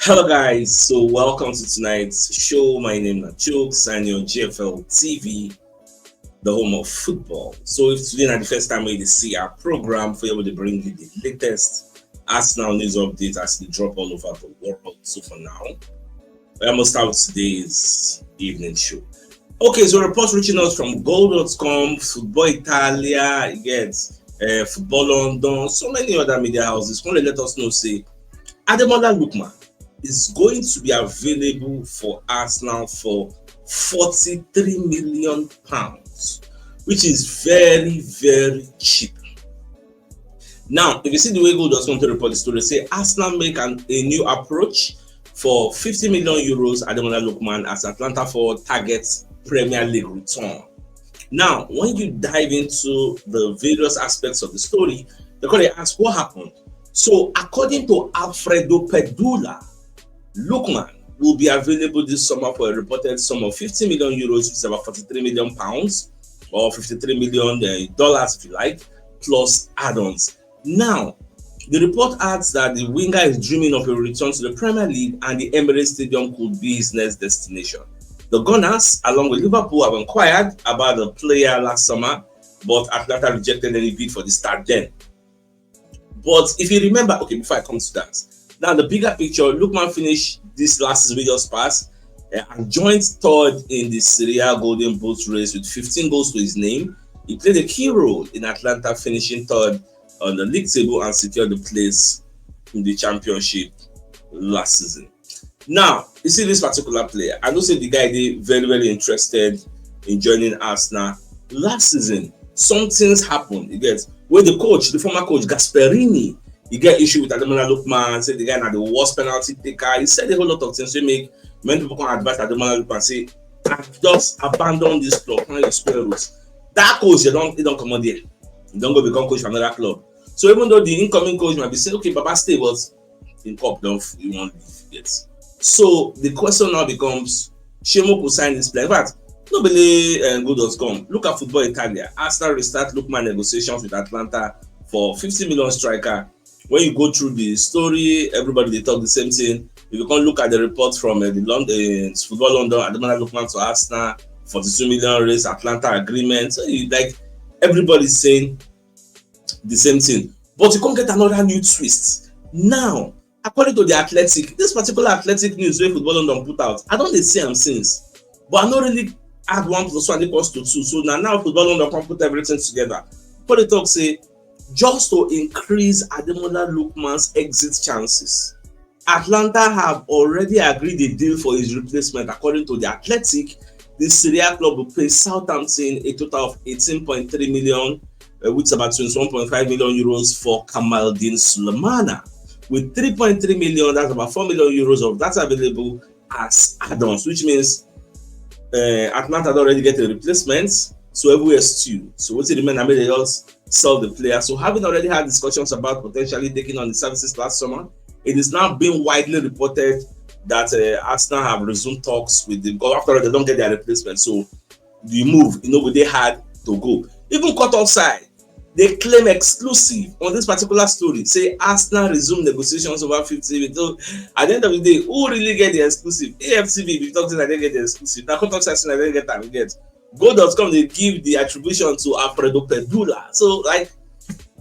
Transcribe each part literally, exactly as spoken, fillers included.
Hello, guys. So, welcome to tonight's show. My name is Chooks and your G F L T V, the home of football. So, if today is the first time you see our program, we will bring you the latest Arsenal news updates as they drop all over the world. So, for now, we must start with today's evening show. Okay, so reports reaching us from goal dot com, Football Italia, you get uh, Football London, so many other media houses. Come let us know say Ademola Lookman is going to be available for Arsenal for forty-three million pounds, which is very, very cheap. Now, if you see the way goal dot com to report the story, say Arsenal make an, a new approach for fifty million euros, Ademola Lookman, as Atlanta forward targets Premier League return. Now, when you dive into the various aspects of the story, they call it ask what happened. So, according to Alfredo Pedula, Lookman will be available this summer for a reported sum of fifty million euros, which is about forty-three million pounds, or fifty-three million uh, dollars, if you like, plus add-ons. Now, the report adds that the winger is dreaming of a return to the Premier League and the Emirates Stadium could be his next destination. The Gunners, along with Liverpool, have inquired about the player last summer, but Atlanta rejected any bid for the start then. But if you remember, okay, before I come to that, now the bigger picture, Lookman finished this last season we just passed uh, and joined third in the Serie A Golden Boot race with fifteen goals to his name. He played a key role in Atlanta finishing third on the league table and secured the place in the championship last season. Now, you see this particular player, I know say the guy dey very, very interested in joining Arsenal. Last season, some things happened. You get where the coach, the former coach Gasperini, he get issue with Ademola Lookman, say the guy na the worst penalty taker. He said a whole lot of things to make many people come advise Ademola Lookman say, "Ah, just abandon this club, find your square roots." That coach, they don't, they don't come on there. He don't go become coach for another club. So even though the incoming coach might be saying, "Okay, Baba, stay," but in cup don't you won't leave yet. So the question now becomes, Shemo could sign this player. In fact, nobody uh, good dot com. Look at Football Italia. Arsenal restart Lookman negotiations with Atlanta for fifty million striker. When you go through the story, everybody they talk the same thing. If you can look at the report from uh, the London uh, Football London, Ademola Lookman to Arsenal, forty-two million raise Atlanta agreement. So you, like everybody's saying the same thing. But you can't get another new twist. Now, according to the Athletic, this particular Athletic news wey Football London put out, I don't dey see am since. But I no really add one plus one equals to two. So now, now Football London can put everything together. But they talk say, just to increase Ademola Lookman's exit chances, Atlanta have already agreed a deal for his replacement. According to the Athletic, the Serie A club will pay Southampton a total of eighteen point three million, uh, which is about twenty-one point five million euros for Kamaldeen Sulemana. With three point three million, that's about four million euros of that available as add-ons, which means uh, Atlanta don already get a replacement. So everywhere stew. So what's the remain? I mean, they just sell the player. So having already had discussions about potentially taking on the services last summer, it is now being widely reported that uh, Arsenal have resumed talks with the club. After all, they don't get their replacement. So the move, you know, they had to go. Even Cut Offside, they claim exclusive on this particular story. Say Arsenal resume negotiations over fifty. So at the end of the day, who really get the exclusive? A F C B, if you talk to them, they get the exclusive. Now, Cut Offside, they get that, get. Goal dot com, they give the attribution to Alfredo Pedula. So, like,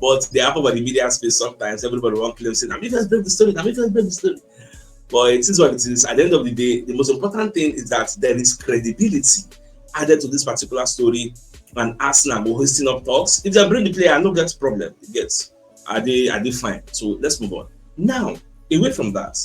but they happen by the media space sometimes. Everybody want claim say, "Let me first break the story. Let me first break the story." But it is what it is. At the end of the day, the most important thing is that there is credibility added to this particular story, and Arsenal go hosting up talks. If they bring the player, no get problem. It gets. Are they are they fine? So let's move on. Now, away from that,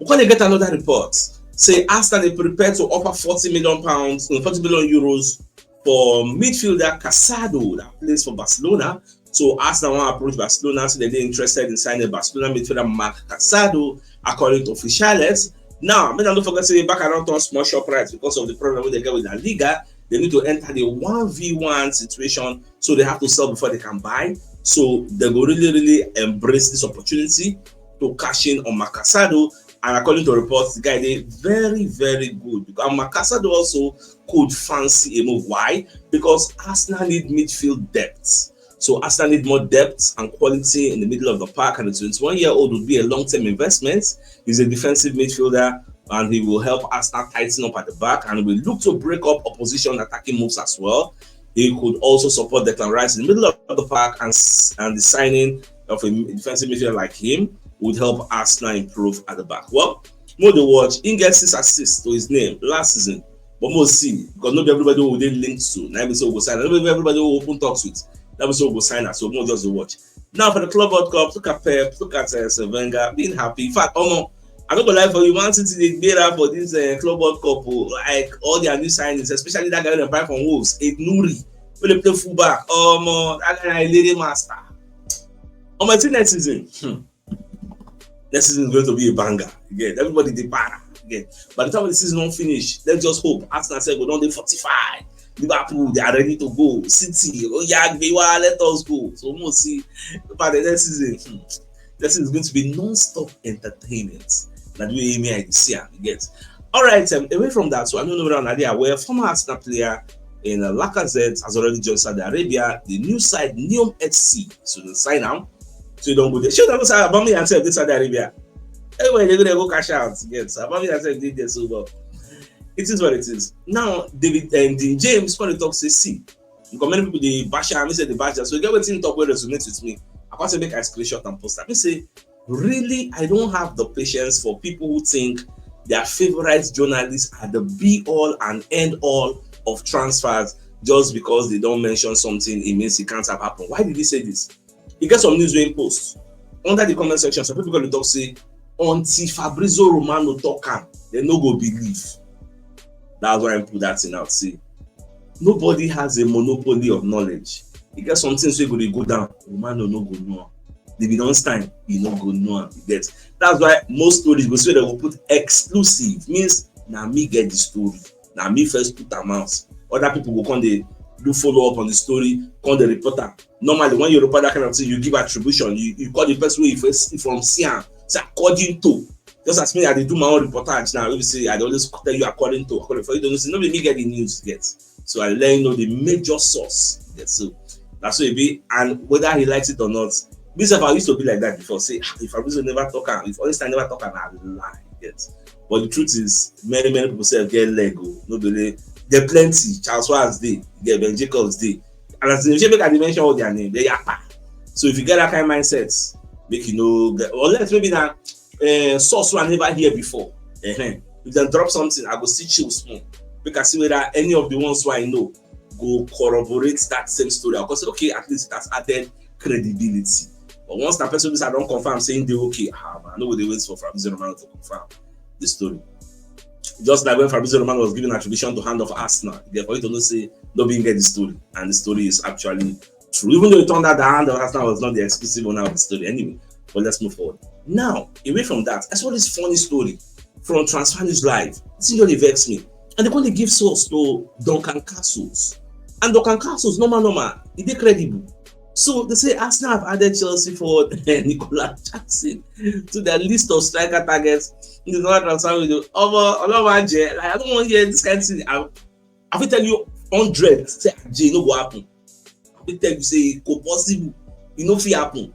we gonna get another report. Say Arsenal they prepare to offer forty million pounds, no, forty million euros for midfielder Casado that plays for Barcelona. So Arsenal want approach Barcelona, so they're interested in signing Barcelona midfielder Marc Casado, according to officials. Now, I mean, I don't forget say back around on small shop rights because of the problem they get with La Liga. They need to enter the one v one situation, so they have to sell before they can buy. So they go really, really embrace this opportunity to cash in on Marc Casado. And according to reports, the guy they very, very good. And Marc Casado also could fancy a move. Why? Because Arsenal need midfield depth. So Arsenal need more depth and quality in the middle of the park, and the twenty-one-year-old would be a long-term investment. He's a defensive midfielder, and he will help Arsenal tighten up at the back, and will look to break up opposition attacking moves as well. He could also support Declan Rice in the middle of the park, and, and the signing of a defensive midfielder like him would help Arsenal improve at the back. Well, more the watch, he gets six assists to his name last season. But more see, because not everybody will they linked to. Now we say we go sign. Not everybody will open talks with. Now we say we go sign us. So more just to watch. Now for the Club World Cup, look at Pep, look at uh, Wenger, being happy. In fact, Omo, I don't go lie for you. Man City they beat up for this uh, Club World Cup. Oh, like all their new signings, especially that guy they buy from Wolves, Ed Nuri, who they play fullback. Omo, that guy is lady master. Omo, it's next season. Hmm. Next season is going to be a banger. Again, everybody they para. Again, by the time the season don't finish, let's just hope Arsenal say go down they fortify. Liverpool, they are ready to go. City, oh yeah, they were let us go. So we'll see. But the next season, hmm, next season is going to be non-stop entertainment. That way, me I see and get. All right, um, away from that, so I don't know whether they are aware. Former Arsenal player in uh, Lacazette has already joined Saudi Arabia. The new side, Neom F C, so they sign him. So you don't go there. Should I say Aubameyang himself this Saudi Arabia? Anyway, they're gonna go cash out. Yes, Aubameyang himself did there so well. It is what it is. Now, David and Dean James when they talk say see. Because many people they bash am, he said they bash am. So get wetin talk wey resonate with me. I can't say make I screenshot and post am. He say, really, I don't have the patience for people who think their favorite journalists are the be all and end all of transfers just because they don't mention something, it means it can't have happened. Why did he say this? He get some news wey he post. Under the comment section, some people go dey talk say until Fabrizio Romano talk am, they no go believe. That's why I put that thing out. See, nobody has a monopoly of knowledge. You get some things wey go dey go down. Romano no go know am. They be don time, you no go know am. You get. That's why most stories go say they go put exclusive. Means na me get the story. Na me first put am out. Other people go come dey do follow up on the story, come dey report am. Normally, when you report that kind of thing, you give attribution. You, you call the person wey you first from see am. Say according to. Just as me, I dey do my own reportage now. Wey be say I dey always tell you according to, according for you don't know say no be me get the news get. So I let you know the major source. Get so that's what it be. And whether he likes it or not, me sef I used to be like that before. Say ah, if Fabrizio never talk am, if Ornstein never talk am, I lie. Yes. But the truth is, many many people sef get leg o. No be only there plenty. Charles Schwarz dey, get Ben Jacobs dey, and as you make I dey mention all their name, they yapa. So if you get that kind of mindset, make you no get, unless maybe na uh, source wey I never hear before. Uh-huh. If dem drop something, I go see chill small. Make I see whether any of the ones wey I know go corroborate that same story. I go say, okay, at least it has added credibility. But once that person I don't confirm saying they okay, ah, man, I no go dey wait for Fabrizio Romano to confirm the story. Just like when Fabrizio Romano was given attribution to hand of Arsenal, therefore you don't know say no being get the story, and the story is actually true. Even though it turned out the hand of Arsenal was not the exclusive owner of the story anyway. But let's move forward. Now, away from that, I saw this funny story from Transfer News Live. This thing really vex me. And they come dey give source to Duncan Castles. And Duncan Castles, normal, normal, e dey credible. So they say Arsenal have added Chelsea forward Nicola Jackson to their list of striker targets in the transfer window. Omo, Ọlọ́run á jẹ́, like, I don't want to hear this kind of thing. I, I fit tell you hundred, say, "Ajay, e no go happen." I fit tell you say e go possible, e no fit happen.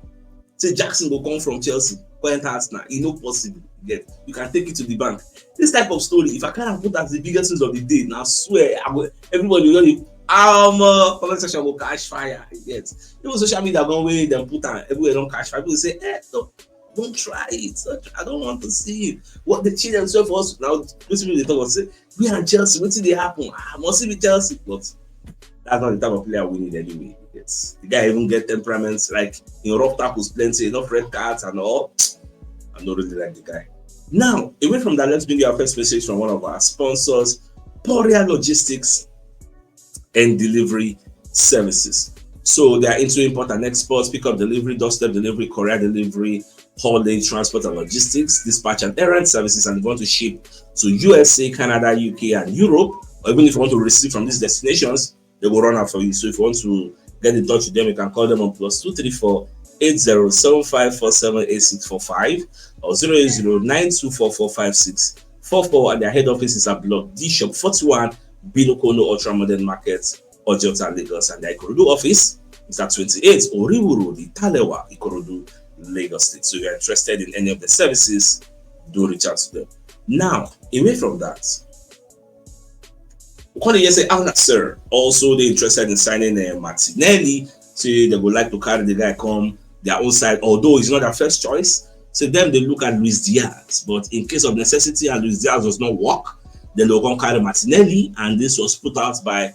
Say Jackson go come from Chelsea, go enter Arsenal, e no possible. You get, you can take it to the bank. This type of story, if I carry am put as the biggest news of the day, na swear, I go, everybody will just dey, ah, omo, comment section go catch fire. You get, even social media don wey dem put am, everywhere don catch fire. People say, eh, no, don't try it. Don't try, I don't want to see it. What the children swear for us now, those people dey talk about say, we and Chelsea, wetin dey happen? Ah, must it be Chelsea? But that's not the type of player we need anyway. Yes. The guy even get temperaments, like, in rough tackles plenty, enough red cards and all. I don't really like the guy. Now, away from that, let's bring you our first message from one of our sponsors, Poria Logistics and Delivery Services. So they are into import and export, pickup delivery, doorstep delivery, courier delivery, haulage, transport and logistics, dispatch and errand services, and they want to ship to U S A, Canada, U K, and Europe, or even if you want to receive from these destinations, they will run out for you. So if you want to get in touch with them, you can call them on plus two three four eight zero seven five four seven eight six four five or zero eight zero nine two four four five six four four. And their head office is at Block D, Shop forty-one, Binokono Ultra Modern Market, Ojota, Lagos. And their Ikorodu office It's at twenty-eight Oriwu Road, Italewa, Ikorodu, Lagos State. So if you're interested in any of the services, do reach out to them. Now, away from that, we call it say Al Nassr also they interested in signing uh, Martinelli. So they would like to carry the guy come their own side, although he's not their first choice. So them they look at Luis Diaz, but in case of necessity and Luis Diaz does not work, then they'll come carry Martinelli, and this was put out by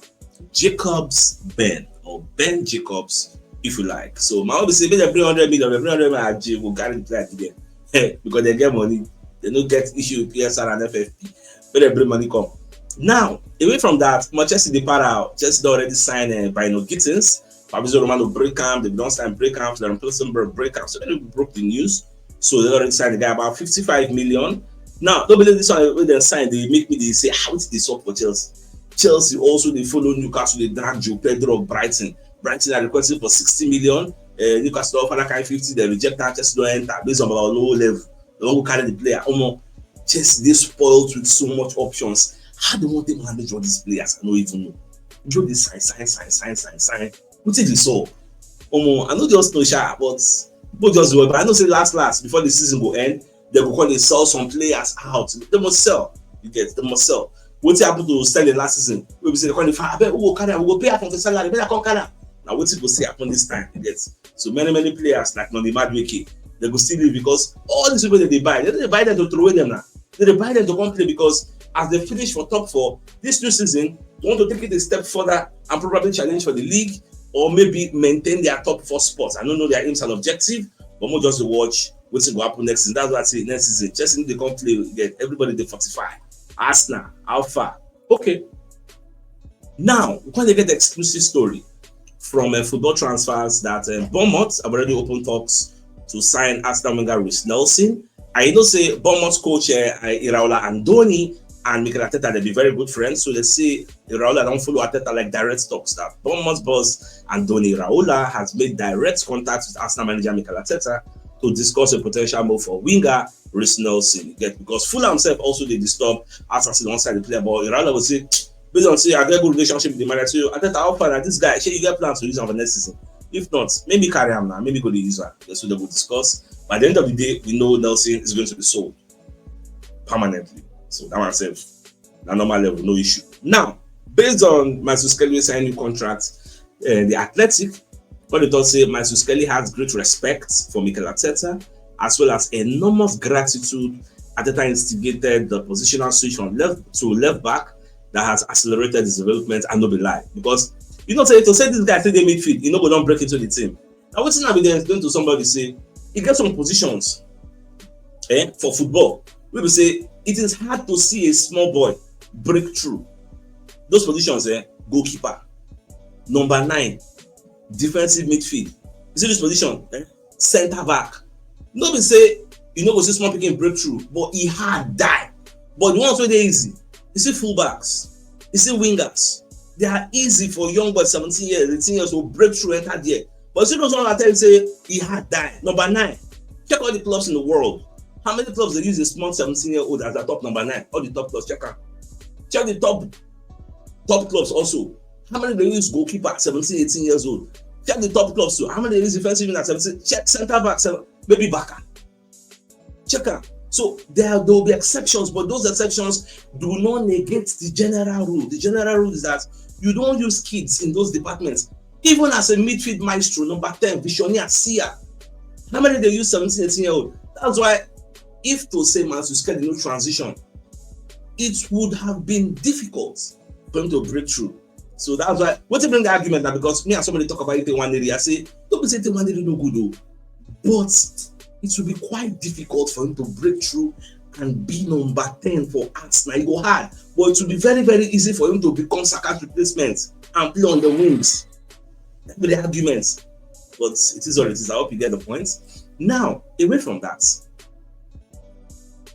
Jacobs Ben or Ben Jacobs, if you like. So my own be say make dem bring hundred million, dem bring hundred million, Aje go carry the player today because they get money. They no get issue with P S R and F F P. Make dem bring money come. Now, away from that, Manchester dey para out. Chelsea don already sign uh, Bruno Gittins. Fabrizio Romano break am. They don sign break am. Florian Plettenberg break am. So they broke the news. So they already signed the guy about fifty-five million. Now, don't believe this one wey dem sign dey make me dey say ah wetin dey sup for Chelsea. Chelsea also dey follow Newcastle dey drag João Pedro of Brighton. Brighton are requesting for sixty million. Uh, Newcastle offer that kind fifty, they reject am. Chelsea don enter based on our low level. They wan go carry the player. Omo, Chelsea dey spoiled with so much options. How they wan take manage all these players? I no even know. Just dey sign, sign, sign, sign, sign, sign. Wetin dey sup? Omo, I no just know sha, but but just but I know say last last before the season go end, they go come dey sell some players out. They must sell. You get, they must sell. Wetin happen to Sterling last season? We be say they come dey find abeg who go carry am, we go pay am from the salary, make I come carry am. Na wetin go still happen this time, you get. So many many players like Noni Madueke, they go still leave because all these people that they buy, they dey buy them to throw away them now. They dey buy them to come play because as they finish for top four this new season, they want to take it a step further and probably challenge for the league or maybe maintain their top four spots. I don't know their aims and objective, but we'll just watch wetin go happen next season. That's why I say next season, Chelsea need to come play again. Everybody dey fortify. Arsenal, how far? Okay. Now, we can't get exclusive story from uh, football transfers that uh, Bournemouth have already opened talks to sign Arsenal winger Reiss Nelson. I know say Bournemouth coach uh, Iraola Andoni and Mikel Arteta, they be very good friends. So they say Iraola don't follow Arteta like direct talks that Bournemouth boss Andoni Iraola has made direct contact with Arsenal manager Mikel Arteta to discuss a potential move for winger Reiss Nelson. You get because Fulham himself also they disturb as I see one side the player, but Iraola will say, based on say I get good relationship with the manager, so I tell how far that this guy, shey you get plans to use him for next season? If not, maybe carry him now, maybe go to use him. So they will discuss. By the end of the day, we know Nelson is going to be sold permanently. So that one safe. Na normal level, no issue. Now, based on Masu Skelly signing new contract, uh, the Athletic, what they talk say Masu Skelly has great respect for Mikel Arteta as well as enormous gratitude. Arteta instigated the positional switch from left to left back that has accelerated his development and no be lie because you know say to say this guy still dey midfield, you know go don break into the team. Now wetin I be dey explain to somebody say e get some positions eh, for football wey be say it is hard to see a small boy break through. Those positions eh, goalkeeper, number nine, defensive midfield. You see this position eh, center back. No be say you no go see small pikin break through, but e hard die. But the ones wey dey easy, you see fullbacks, you see wingers. They are easy for young boys, seventeen years, eighteen years to break through, enter there. But you see those ones I tell you say e hard die. Number nine, check all the clubs in the world. How many clubs they use a small seventeen year old as a top number nine? All the top clubs, check out. Check the top top clubs also. How many they use goalkeeper seventeen, eighteen years old? Check the top clubs too. How many they use defensive in at seventeen? Check center back, seven, maybe Baka. Check out. So there, there will be exceptions, but those exceptions do not negate the general rule. The general rule is that you don't use kids in those departments. Even as a midfield maestro, number ten, Visionia, Sia. How many they use seventeen, eighteen year old? That's why if to say Masu Skelly no transition, it would have been difficult for him to break through. So that's why what bring the argument now because me and somebody talk about it one area. I say, don't be say one area no good though. But it will be quite difficult for him to break through and be number ten for us. Now it go hard, but it will be very, very easy for him to become Saka's replacement and play on the wings. That be the argument. But it is what it is. I hope you get the point. Now, away from that,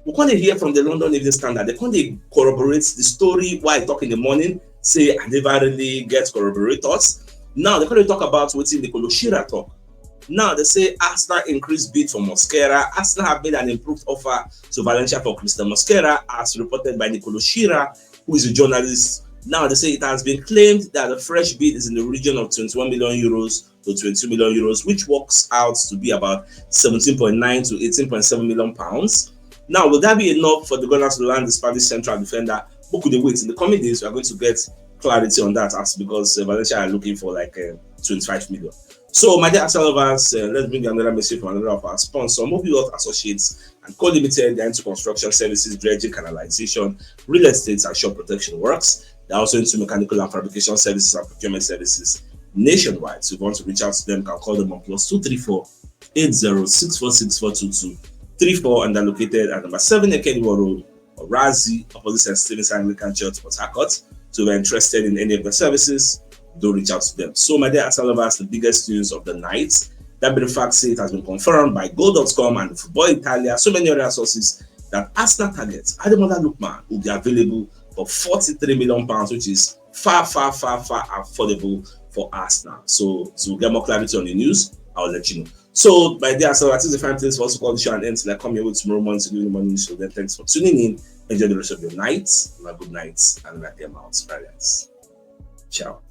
we can't hear from the London Evening Standard. They can't corroborate the story why I talk in the morning. Say I never really get corroborators. Now they can't talk about what Nicolo Shearer talk. Now they say Arsenal increased bid for Mosquera. Arsenal have made an improved offer to Valencia for Christian Mosquera, as reported by Nicolo Shearer, who is a journalist. Now they say it has been claimed that the fresh bid is in the region of twenty-one million euros to twenty-two million euros, which works out to be about seventeen point nine to eighteen point seven million pounds. Now, will that be enough for the Gunners to land the Spanish central defender? Book the wait. In the coming days, we are going to get clarity on that as because uh, Valencia are looking for like uh, twenty-five million. So, my dear Arsenal lovers, uh, let's bring another message from another of our sponsors, Mobile Health Associates and Co Limited. They're into construction services, dredging, canalization, real estate, and shore protection works. They're also into mechanical and fabrication services and procurement services nationwide. So, if you want to reach out to them, you can call them on plus two three four eight zero six four six four two two three four, and they're located at number seven Ekediwa Road, Orazi, opposite St. Stephen's Anglican Church, Port Harcourt. So if you're interested in any of the services, do reach out to them. So, my dear Arsenal lovers, the biggest news of the night, that be the fact say it has been confirmed by Goal dot com and Football Italia, so many other sources, that Arsenal target Ademola Lookman will be available for forty-three million pounds, which is far, far, far, far affordable for Arsenal. So, to get more clarity on the news, I'll let you know. So, my dear, so that is the final things for us to call the show and end till I come your way tomorrow morning to do the morning show. Then, thanks for tuning in. Enjoy the rest of your night. Have a good night and like them out. Right, guys. Ciao.